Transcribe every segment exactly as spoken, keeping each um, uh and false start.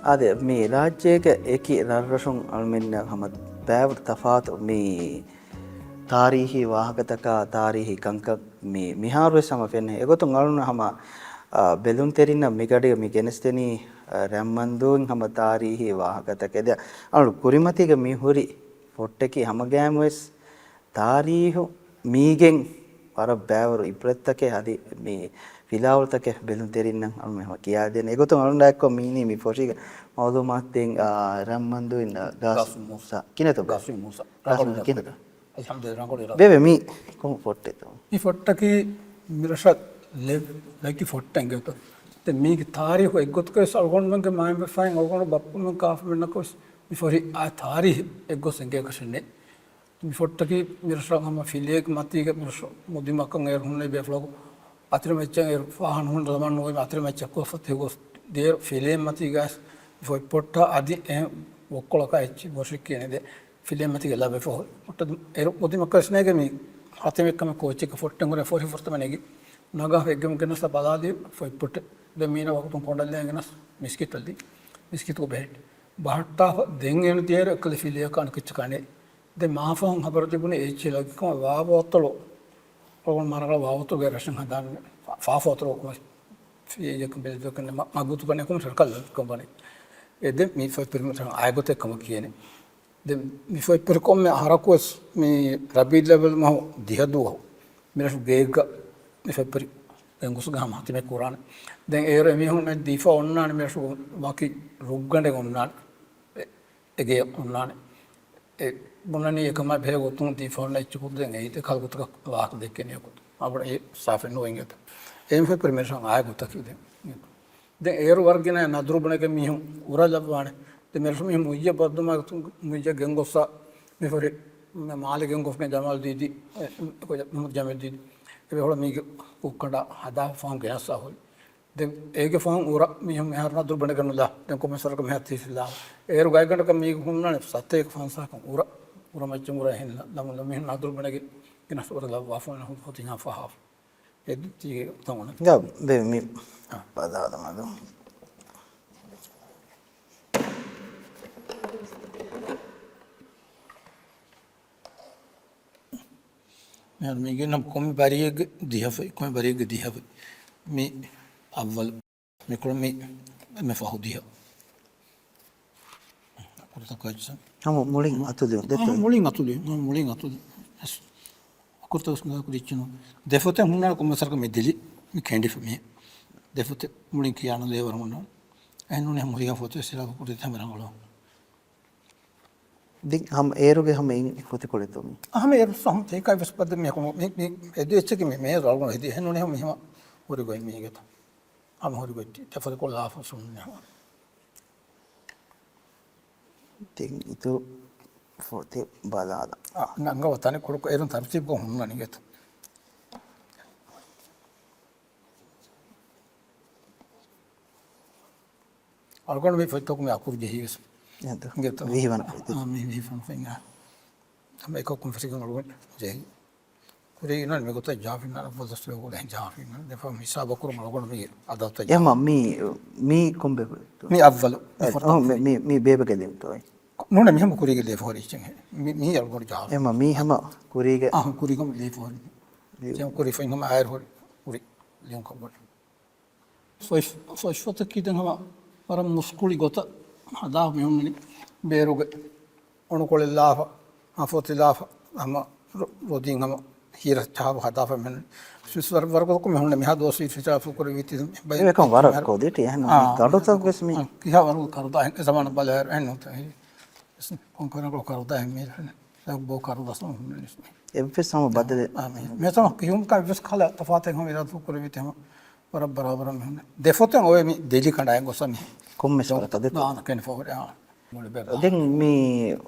އާދެ، މި ރާއްޖޭގެ އެކި ރަށްރަށުން އަޅުމެންނަށް ހަމަ ބައިވަރު ތަފާތު މި ތާރީހީ ވާހަކަތަކާ، ތާރީހީ ކަންކަން މި މިހާރުވެސް ހަމަ ފެންނަ. އެގޮތުން އަޅުން ހަމަ، އާ، ބެލުންތެރިންނަށް މިގަޑިގަ މި ގެނެސްދެނީ، އާ، ރަތްމަންދޫން ހަމަ ތާރީހީ ވާހަކަތަކެއް. ދެ އަޅު ކުރިމަތީގަ މި ހުރި ފޮށްޓަކީ ހަމަގައިމުވެސް ތާރީހު މީގެން ވަރަށް ބައިވަރު އިބްރަތްތަކެއް އަދި މި ފިލާވަޅުތަކެއް ބެލުންތެރިންނަށް އަޅުމެން ހަމަ ކިޔާދޭނެ. އެގޮތުން އަޅުން ދައްކޮ މީނީ މި ފޮށީގެ މައުލޫމާތު ދޭން، އާ، ރަތްމަންދޫން ގާސިމް މޫސާ. ކިނެތޯ؟ ގާސިމް މޫސާ. ރަނގަޅު ކިނެތޯ؟ އަލްޙަމްދުލިއްލާހް، ރަނގަޅު. ބޭބެ މީ ކޮން ފޮށްޓެއްތޯ؟ މި ފޮށްޓަކީ މިރަށަށް ލެ-، ލެއްވި ފޮށްޓެއް އިނގޭތޯ. ދެން މީގެ ތާރީހު އެއްގޮތަކަށް ވެސް އަޅުގަނޑުމެންގެ މާތް ބަފައިން އަޅުގަނޑު ބައްޕަމެން ކާފަމެންނަކަށް ވެސް މި ފޮށި އާ ތާރީހު އެއްގޮތަށް އެނގޭކަށެއް ނެތް. މި ފޮށްޓަކީ މިރަށަށް ހަމަ ފިލޭގެ މަތީގަ މިރަށު މުދިމަކަށް އޭރު ހުންނެވި ބޭފުޅަކު އަތިރިމައްޗަށް އޭރު ފާހަނަ ހުންނަ ޒަމާން ނުވައި އަތިރިމައްޗަށް ކޮށްފަ ތިހުގޮސް ދޭރު ފިލޭ މަތީގަ ފޮތްޕޮށްޓާ އަދި އެހެން ވޮއްކޮޅަކާ އެއްޗި ބޮށެއް ކިޔަނީ ދޭ ފިލޭ މަތީގަ ލައްވެފަ ހުރި. އެރު މުދިމަކަށް ވެސް ނޭގެ މި ހަތިމެއްކަމެއް ކޯއްޗެއްގެ ފޮށްޓެއް ހުރެ ފޮށި ފުރަތަމަ ނެގި ނަގާފަ އެއްގަމު ގެނަސް ބަލާލި ފޮތްޕޮށްޓެއް. ދެން މީނަ ވަގުތުން ކޮނޑަށްލައިގެން ގެނަސް މިސްކިތަށް ދި. މިސްކިތުގަ ބެހެއްޓި. ބަހައްޓާފަ ދެން އޭނަ ދިޔައިރު އެއްކަލަ ފިލޭއަކާ އަނެކައްޗަކާ ނެތް. ދެން މާފަހުން ހަބަރު ތިބުނީ އެއްޗި ލައްވިކަމަށް ވާވޯތޮޅު އަޅުގަނޑު މަރަގަޅަށް ވާވޯތޮޅުގެ ރަށެއް ހަދާން ފާ-، ފާފޯތޮޅު ކުމެ ފިޔައްޔަކަ ބެލެދުވެކަން މަ-، މަގުތު ކަނެ ކުމެ ސަރަކަށް ލައްވިކަން ވަނީ. އެ ދެން މި ފޮތްޕުރި މި އާއި ގޮތެއް ކަމަށް ކިޔޭނެ. ދެން މި ފޮތްޕުރި ކޮންމެ އަހަރަކުވެސް މި ރަބީއުލް އައްވަލް މަހު ދިހަ ދުވަހު މިރަށު ގޭގަ މި ފޮތްޕުރި ގެންގޮސްގެ ހަމަ ހަތިމެއް ކުރާނެ. ދެން އޭރު އެމީހުން ދީފަ އޮންނާނެ މިރަށު ވަކި ރުއްގަނޑެއް އޮންނާނެ. އެ އެގޭ އޮންނާނެ. އެ ބުނަނީ އެކަމާ ބެހޭ ގޮތުން ދީފަ އޮންނަ އެއްޗަކު ދެން އެއީ ކަލަ ގޮތަކަށް ވާހަކަ ދެއްކެނީ އެކު. އަބުނ އެ ސާފެއް ނުވެ އިނގޭތަ. އެ މި ފޮތްޕުރި މިރަށަށް އާއި ގޮތަކީ ދެން. ދެން އޭރު ވަރަށް ގިނަ ނަދުރު ބުނެގެން މީހުން އުރަ ލައްވާނެ. ދެން މިރަށު މީހުން މުއްޔަ ބައްދުމާ މުއްޔަ ގެންގޮއްސާ މި ފޮތްޕުރި މާލެ ގެންގޮސްގެން ޖަމާލް ދީދީ، އެ، މުހައްމަދު ޖަމީލް ދީދީ. އެ ބޭފުޅާ މީގެ ކުށްކަނޑާ ހަދާ ފަހުން ގެނަސް އަހުރި. ދެން އޭގެ ފަހުން އުރަ މީހުން މިހާރު ނަދުރު ބުނެގަން ނުލާ. ދެން ކޮންމެސް ވަރަކަށް މިހާރު ތީސް ލާ. އޭރު ގާތްގަނޑަކަށް މީގެ ހުންނާނެ ސަތޭކަ ފަންސާކަށް އުރަ. އުރަ މައްޗަށް އުރަ އެހެން ލަ-، ލަމު ލަމު މީހުން ނަދުރު ބުނެގެން ގެނަސް އުރަ ލައްވާފަ ހުންނަ ހުން ފޮތިން ހަ ފަހާފަ. އެ ދު ތީގެ ތަނގުނަ. ގާ ދެ މި އާ. ބަލާލަމާ ދު. މިހާރު މީގެ ނަމް ކޮންމެ ބަރީގެ ދިހަފައި، ކޮންމެ ބަރީގެ ދިހަފައި. މި އައްވަލު. މިކޮޅު މި، މި ފަހު ދިހަ. ކުރިތަ ކޮއްޗަ؟ ހަމަ މުޅިން އަތުލި ދެތޯ؟ ހަމަ މުޅިން އަތުލި، ހަމަ މުޅިން އަތުލި. އަކުރުތަ އުސްނާ ކުރިއްޗުނު. ދެފޮތެއް ހުންނާ ކޮންމެސް ވަރަކަށް މި ދިލި، މި ކެނޑިފަ މި. ދެފޮތެއް މުޅިން ކިޔާނު ލޭވަރު ހުންނާ. އެހެންނޫނީ ހަމަ ހުރިހާ ފޮތެއް ސިލާފަ ކުރިތަ ހަމަ ރަނގަޅު. ދެން ހަމަ އޭރުގެ ހަމަ އިން ފޮތިކޮޅެއް ތޯ މި؟ އަހަމެ އޭރު ސަހު ތޭކާ ވެސް ބައްދަ މި ހަކުމު މި، މި އެދު އެއްޗެކި މި މޭ ރަޅުގަނޑު ހެދި. އެހެންނޫނީ ހަމަ މި ހަމަ ހުރި ގޮތް މީގެތަ. ހަމަ ހުރި ގޮތް ތެ ފޮތިކޮޅު ލާފަ ސުން މި ހަމަ. ދެން އިތުރު ފޮތެއް ބަލާލަ. އަ، ނަންގަވަ ތަނެއް ކުޑަކޮށް އޭރުން ތަރުތީބު ހުންނަނީ ގެތަ. އަޅުގަނޑު މި ފޮތްތަކު މި އަކުރު ޖެހީވެސް. އެހެންތަ؟ އިނގޭތަ؟ ވިހިވަނަ ފޮތް. އާ، މި ވިހިވަނަ ފޮތް. ހަމަ އެކަކުން ފެށިގެން އަޅުގަނޑު ޖެހި. ކުރީ އިންނަން މިގޮތަށް ޖާފިން އަރަ ފޮތް ދަސް ލޯގޯ ދެން ޖާފިން. ދެފަ ހިސާބަކުރުން އަޅުގަނޑު މި އަދަދުތައް އެމަ ޖާފިން. މީ، މީ ކޮންބެ ފޮތްތޯ؟ މި އައްވަލު. މި އަ، ފޮތް އޮ، މި، މި، މި ބޭބެގެ ލިޔުންތޯ؟ ނޫނެ މިހަމަ ކުރީގެ ލޭފަ ހުރި އެއްޗެއް. މި، މީ އަޅުގަނޑު ޖާފިން. އެމަ މީ ހަމަ ކުރީގެ. އަހަ، ކުރީގަ ލޭފަ ހުރި. ލިޔުން. ކުރީ ފޮތް ހަމަ އާއިރު ހުރި. ހުރި. ލިޔުން ކޮށް ހުރި. ފޮތް، ފޮތް ފޮތަކީ ދެން ހަމަ ވަރަށް މުސްކުޅި ގޮތަށް ހަދާފަ މި ހުންނަނީ ބޭރުގެ އޮނުކޮޅެއް ލާފަ، އަ، ފޮތި ލާފަ، ހަމަ ރޮ-، ރޮދީން ހަމަ ހީރަ ޗާފަ ހަދާފަ މި ހުންނަނީ. ވަރަށް، ވަރަށް ގޮތަކުން މި ހުންނަ މިހާ ދުވަސް ވީ ފިތާފު ކުރެވި ތި ބައި އެކަން ވަރަށް ކޮލިޓީ އެހެން އާ، ދަޑުތައް ވެސް މި. އާ، ކިހާ ވަރު ކަރުދާ އެ ޒަމާނަށް ބަލާއިރު އެހެން ނޫންތަ. ކޮން ކަރަކޮ ކަރުދާ އެހެން މީ ބޯ ކަރުދާ ހުންނަނީ. އެއްވެސް ހަމަ ބަދަލެއް. އާ، މި، މި ތަމަ ކިހުން ކަން އެއްވެސް ކަހަލަ ތަފާތެއް ހަމަ އިރާދަ ކުރެވި ތެމަ. ވަރަށް ބަރާބަރަށް މި ހުންނަ. ދެފޮތެއް އޮވެ މި ދެލި ކަނޑާއެއް ގޮސް މި. ކޮންމެސް ވަރަކަށް ދެތޯ؟ ދާނަ ކެން ފޯރެ، އާ. މުޅި ބެ-، ދެން މި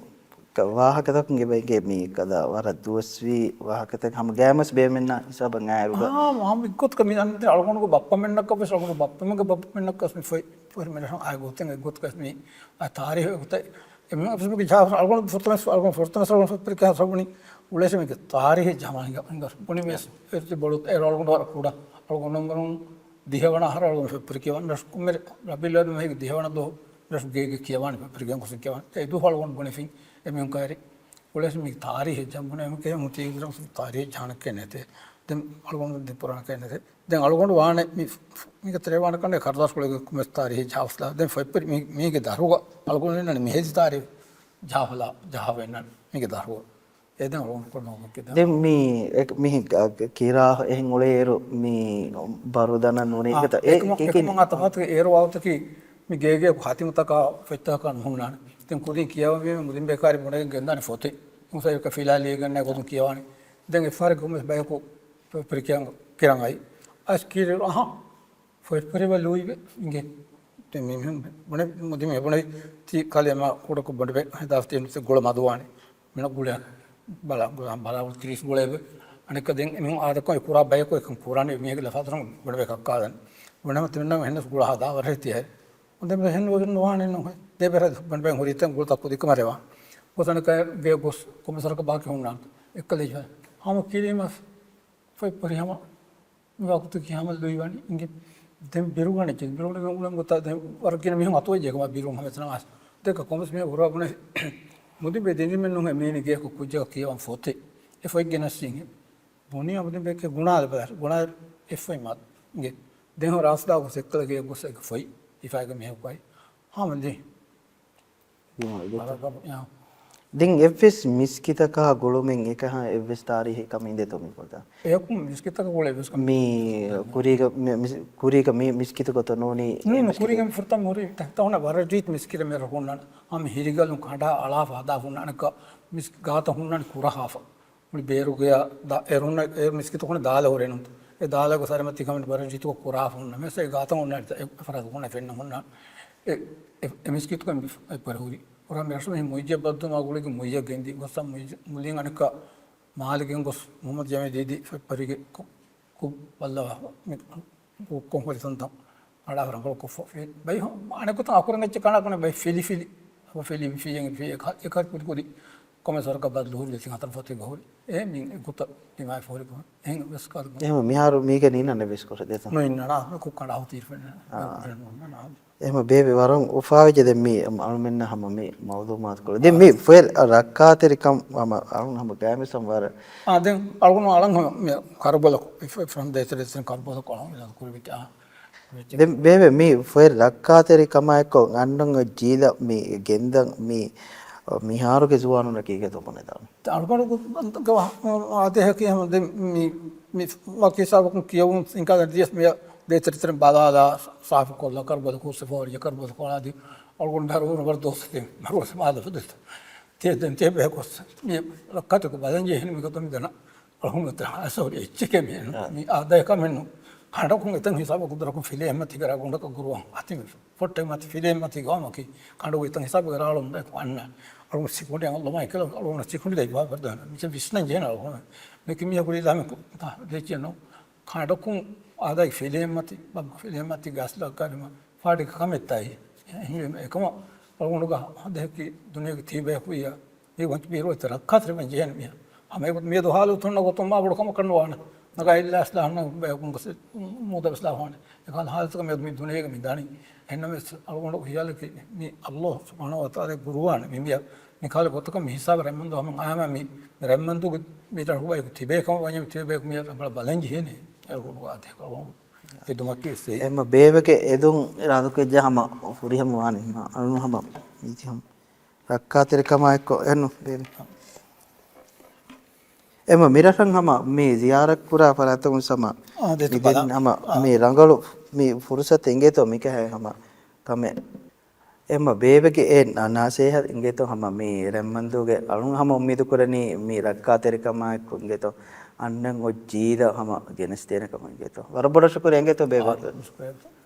ކަ-، ވާހަކަތަކުން ގެ ބައިގެ މި ކަލަ ވަރަށް ދުވަސްވީ ވާހަކަތަކެއް ހަމަ ގައިމުވެސް ބޭމެންނާ ހިސާބަށް އާއިރުގަ. އާ، ހަމަ އިއްގޮތަކަށް މި އަންނަ އަޅުގަނޑުގެ ބައްޕަމެންނަކަށް ވެސް، އަޅުގަނޑު ބައްޕަމެންގެ ބައްޕަމެންނަކަށް ވެސް މި ފޮތް، ފޮތް މި ރަށު އާ ގޮތެއް އެއްގޮތަކަށް މި އާ ތާރީހު ގޮތަށް އެ މި އަފްސުމުގެ ޖާފަރު އަޅުގަނޑު ފުރަތަމަ އަޅުގަނޑު ފުރަތަމަ އަޅުގަނޑު ފުރަތަމަ ސަބުނި އުޅޭސެ މީގެ ތާރީހެއް ޖަމާ ހިނގަ، ހިނގަ ބުނި ވެސް އެރުތި ބޮޑު އޭރު އަޅުގަނޑު ވަރަށް ކުޑަ އަޅުގަނޑު ނަމްބަރުން ދިހަވަނަ އަހަރު އަޅުގަނޑު ފެއްޕުރި ކިޔަވަން ރަށް ކުއްމެ ރަބީއުލް އައްވަލް މަހީގެ ދިހަވަނަ ދުވަހު ރަށުގޭގެ ކިޔަވާނެ ޕެޕަރުގެ ގޮސް ކިޔަވާނެ. އެ ދުވަހު އަޅުގަނޑު ބުނެފިން އެމީހުން ކައިރި އުޅޭސް މީ ތާރީހެއް ޖަމުނެ އެމީހުން ތީ ތާރީހެއް ޖާނަކެއް ނެތޭ. ދެން އަޅުގަނޑު ދެ ޕުރާނަކެއް ނެތޭ. ދެން އަޅުގަނޑު ވާނެ މި، މީގެ ތެރޭ ވާނެ ކަންނޭ ކަރުދާސް ކުޅެގެ ކުމެސް ތާރީހެއް ޖަހާފަސްލާ. ދެން ފޮތްޕެރި މީ، މީގެ ދަރުގަ އަޅުގަނޑު އިންނަނީ މިހެދި ތާރީހެއް ޖަހާފަލާ، ޖަހާފަ އިންނަނީ މީގެ ދަރުގަ. އެ ދެން އަޅުގަނޑު ކޮން ނޯކެއް ދެން. ދެން މީ އެ، މި ކިރާ އެހެން އުޅޭއިރު މި ބަރުދަނަ ނޫނީ އާ، ގަތަ އެ، އެކަމަ، އެކިން. އެކަމަ ތަފާތުގެ އޭރު ވާގޮތަކީ މި ގޭގެ ހާތިމުތަކާ ފޮތްތަކަކާ ނުހުންނާނެ. ދެން ކުދިން ކިޔަވަމީމަ މުދިން ބޭކާރި ބުނެގެން ގެންދާނެ ފޮތެއް. އެކަމަ ފިލާ ލިޔެގެންނޭ ގޮތުން ކިޔަވާނެ. ދެން އެއްފަހަރެއްގެ ކޮމެސް ބަޔަކު ޕެޕަރު ކިރަން އައި. އަސް ކީރި އަހަ. ފޮތްޕެރި ބަ ލުއިވެ އިނގޭ. ދެން މި، މި ބުނެ، މުދިން ބުނެ ތީ ކަލޭ މާ ކުޑަކޮށް ބަނޑުބެ ހަދާފަ ތި ގުޅަ މަދުވާނެ. މިނަ ގުޅެ ބަލާ، ބަލާ، ބަލާ ތިރީސް ގުޅޭ ބެ. އަނެއްކާ ދެން އެމީހުން އާދަކޮށް ކުރާ ބަޔަކު އެކަން ކުރާނެ މީހެއްގެ ލަފާތުރުން ބަނޑުބެ ކައްކާލަން. ބުނެމަ ތިމެންނަށް ހެންނަސް ގުޅަ ހަދާ ވަރަށް ތިހެ. އުނދެ މި ހެން ނުވާނެ ނުހެ. ދޭބެރ ބަނޑުބެ ހުރިތަން ގުޅަތަ ކުދިކަމަށް ރެވާ. ގޮސް އަނެއްކާ ގޭ ގޮސް ކޮމެސަރަކަ ބާކި ހުންނާނެ. އެއްކަލޭ ހަމަ ކިރީމަ ފޮތްޕެރި ހަމަ މި ވަގުތު ކިހާމަ ލުއިވަނީ އިނގޭ. ދެން ބިރުގަނެ ޖެ، ބިރުގަނެ އުޅެން ގޮތަށް ދެން ވަރަށް ގިނަ މީހުން އަތުވެއްޖެ ކަމަށް ބިރުން ހަމަ އެތަނަށް އައިސް. ދެކަ ކޮމެސް މީ ހުރާ ބުނެ މުދިން ބޭ ދިންދިމެއް ނުހެ މީނި ގެއަކު ކުއްޖަކަށް ކިޔަވަން ފޮތެއް. އެ ފޮތް ގެނަސް އިނގޭ. ބުނި އަބުދިން ބޭކެ ގުނާލެ ބަލާ، ގުނާ އެ ފޮތް މާ އިނގޭ. ދެން ހުރާ ރާސްދާ ގޮސް އެއްކަލަ ގެއަށް ގޮސް އެ ފޮތް ހިފާގެ މީހަކު އައި. ހާމަ ދިން. ދިމާވި ދެއްތޯ؟ ވަރަށް ގަބު، ޔާ. ދެން އެއްވެސް މިސްކިތަކާ ގުޅުމެއް އެކަހަ އެއްވެސް ތާރީހެއް ކަމެއް އިނދޭތޯ މި ކޮޅަށް؟ އެއަކު މިސްކިތަކަށް ގުޅޭ އެއްވެސް ކަމެއް މީ ކުރީގަ، މި، މި، ކުރީގަ މި މިސްކިތު ގޮތަށް ނޫނީ ނޫން، މިސްކިތު. ކުރީގަ މި ފުރަތަމަ ހުރި ތަހުނަ ވަރަށް ރީތި މިސްކިތެއް މި ރަށު ހުންނާނެ. ހަމަ ހިރިގަލުން ކަނޑާ އަޅާފަ ހަދާ ހުންނާނެ ކަ މިސް ގާތައް ހުންނާނެ ކުރަހާފަ. މުޅި ބޭރުގެ ދާ-، އޭރުން، އޭރު މިސްކިތު ހުންނަ ދާލަ ހުރެނުން. އެ ދާލަ ގޮސް އަރިމަތި ކަމެން ވަރަށް ރީތިކޮށް ކުރާފަ ހުންނަ. މިސް އެ ގާތަށް ހުންނަ އެ ފަރާތު ހުންނަ ފެންނަ ހުންނަ. އެ، އެ، އެ މިސްކިތު ކަން އެ ފަރި ހުރި. ކުރާ މި ރަށު މި މުއިއްޒަށް ބައްދުމާ ގުޅިގެ މުއިއްޒަށް ގެންދި. ގޮސް މުއިއްޒަ، މުލިން އަނެއްކާ މާލެގެން ގޮސް މުހައްމަދު ޖަމޭ ދީދި ފަ-، ފަރިގެ ކު-، ކު-، ބައްލަވާ. މި ކޮން ހުރި ތަންތަން އަޅާ ރަނގަޅު ކޮށްފަ ފެ-، ބައި ހަ-، އަނެއްކޮތަށް އަކުރަން އެއްޗެއް ކަނޑާ ކުނެ ބައި ފިލި ފިލި. އަބަ ފިލި ފިޔަން ފިޔަ އެކަ-، އެކަ ކުދި ކުދި ކޮމެސަރަކަށް ބަދަލު ހުރި ތި ހަތަރު ފޮތެއް ހުރި. އެ މި ގޮތަށް ދިމާވެފަ ހުރި ކޮން. އެހެން ވެސް ކާލު ކޮން. އެހެން މިހާރު މީގެ ނީނަން ވެސް ކޮށެ ދޭތަ؟ ނުއިންނަނާ ކު ކަނޑާ ހުތީ ފެންނަ. އާ. އެހެން ވެސް ކާލު ކޮން. އެހެން ބޭބެ ވަރަށް އުފާވެއްޖެ ދެން މި އަޅުމެންނަށް ހަމަ މި މައުލޫމާތު ކޮޅެއް. ދެން މި ފޮތް ރައްކާތެރިކަމް ހަމަ އަޅުން ހަމަ ގާތް މިސް ހަމަ ވަރަށް. އާ، ދެން އަޅުގަނޑު އަޅަން ހަމަ މި ކަރުބަލަކު، އެ ފޮތް ފަން ދޭތެރޭ ދެން ކަރުބަލަކު އަޅަން އިލާދު ކުރި ވެއްޖެ. އާ. ވެއްޖެ. ދެން ބޭބެ މި ފޮތް ރައްކާތެރިކަމާއެއްކޮށް އަންނަން ޖީލަ މި ގެންދަން މި މިހާރުގެ ޒުވާނުންނަށް ކީކޭތޯ ބުނެދާނެ؟ އަޅުގަނޑު އާދޭހަކީ ހަމަ ދެން މި، މި ވަކި ހިސާބަކުން ކިޔަވުން އިންކާ ދިޔަސް މިޔަ ދޭތެރިތެރިން ބަލާލާ ސާފުކޮށްލާ ކަރުބަލަ ކޫސެފޯރިޔަ ކަރުބަލަ ކޮޅާދި އަޅުގަނޑު މިހާރު ވަރަށް ދުވަސް ތި މަރުވެސް މާލެ ފެދެތަ. ތި ދެން ތި ބޭކޮސް މި ރައްކާތެރިކޮށް ބަލަން ޖެހެން މި ގޮތަށް މި ދަނަ އަޅުގަނޑު އަސަހުރި އެއްޗެކޭ މި އާ. މި އާދައެއް ކަމެއްނު. ކަނޑަކުން އެތަން ހިސާބަކު ދުރަކުން ފިލޭ އެއްމަތިގަ ރަގުނޑަކަށް ގުރުވާ އަތި ފޮއްޓެއް މަތި ފިލޭ މަތި ގާމަކީ ކަނޑު އިތަން ހިސާބުގެ ރާޅުން ދައިކު އަންނަ. އަޅުގަނޑު ސިކުނޑި އަން ލޮމާ އެކަލަ އަޅުގަނޑު ސިކުނޑި ދައި ވާ ވަރދަން. މިސަ ވިސްނަން ޖޭނަ އަޅުގަނޑު. މެކި މިޔަ ކުރީ ލާމެކު ދެއްޗެއް ނޯ. ކަނޑަކުން އާދައި ފިލޭ މަތި، ބައްގު ފިލޭ މަތި ގާސް ލައްކާރިމަ ފާޑި ކަމެއްތާއި. އެކަމަ އަޅުގަނޑުގަ ދެހަކީ ދުނިޔޭގެ ތީބަޔަކު އިޔާ. މި ވަންތި ބީރު އެތަ ރައްކާތެރި ވަން ޖެހެން މިހާ. ހަމަ އެގޮތު މިއަދު ހާލު ތޮންނަ ގޮތުން މާ ބޮޑު ކަމަކަށް ނުވާނެ. ނަގާ އިއްލާސް ލާހަން ބަޔަކުން ގޮސް މޫދަ ވެސް ލާހާނެ. އެކަހަލަ ހާލަތަކަށް މިއަދު މި ދުނިޔޭގަ މި ދާނީ. އެހެންނަމަވެސް އަޅުގަނޑު ހިޔާލަކީ މި ﷲ ސުބްޙާނަހޫ ވަތަޢާލާ ގުރުވާނެ. މި މިޔަ މި ކާލެ ގޮތަކަށް މި ހިސާބަށް ރަތްމަންދޫ ހަމަ އާމަ މި ރަތްމަންދޫގެ މި ރަށު ބަޔަކު ތިބޭ ކަމަށް ވަންޏާ މި ތިބޭ ބަޔަކު މި ރަށް ބަލަން ޖެހޭނެ. އެ ގުރުވާ އެދުމަކީ ސޭ. އެމަ ބޭބެގެ އެދުން އިރާދަކު އެއްޗެއް ހަމަ ފުރިހަމަ ވާނެ. ހަމަ އަޅުން ހަމަ މީތި ހަމަ ރައްކާތެރިކަމާއެއްކޮށް އެންނު ބޭބެ. އެމަ މިރަށަށް ހަމަ މި ޒިޔާރަތް ކުރާ ފަރާތަކުން ހަމަ އާ، ދެތި މި ދެން ބަލާ. ހަމަ އާ. މި ރަނގަޅު މި ފުރުސަތު އިނގޭތޯ މިކަހަ ހަމަ ކަމެއް. އެމަ ބޭބެގެ އެ ނަ-، ނަސޭހަތް އިނގޭތޯ ހަމަ މި ރަތްމަންދޫގެ އަޅުން ހަމަ އުއްމީދު ކުރަނީ މި ރައްކާތެރިކަމާއެކު އިނގޭތޯ އަންނަން އޮތް ޖީލަށް ހަމަ ގެނެސްދޭނެ ކަމަށް އިނގޭތޯ. ވަރަށް ބޮޑަށް ޝުކުރިއްޔާ އިނގޭތޯ ބޭބެ. އާ، ޝުކުރިއްޔާ.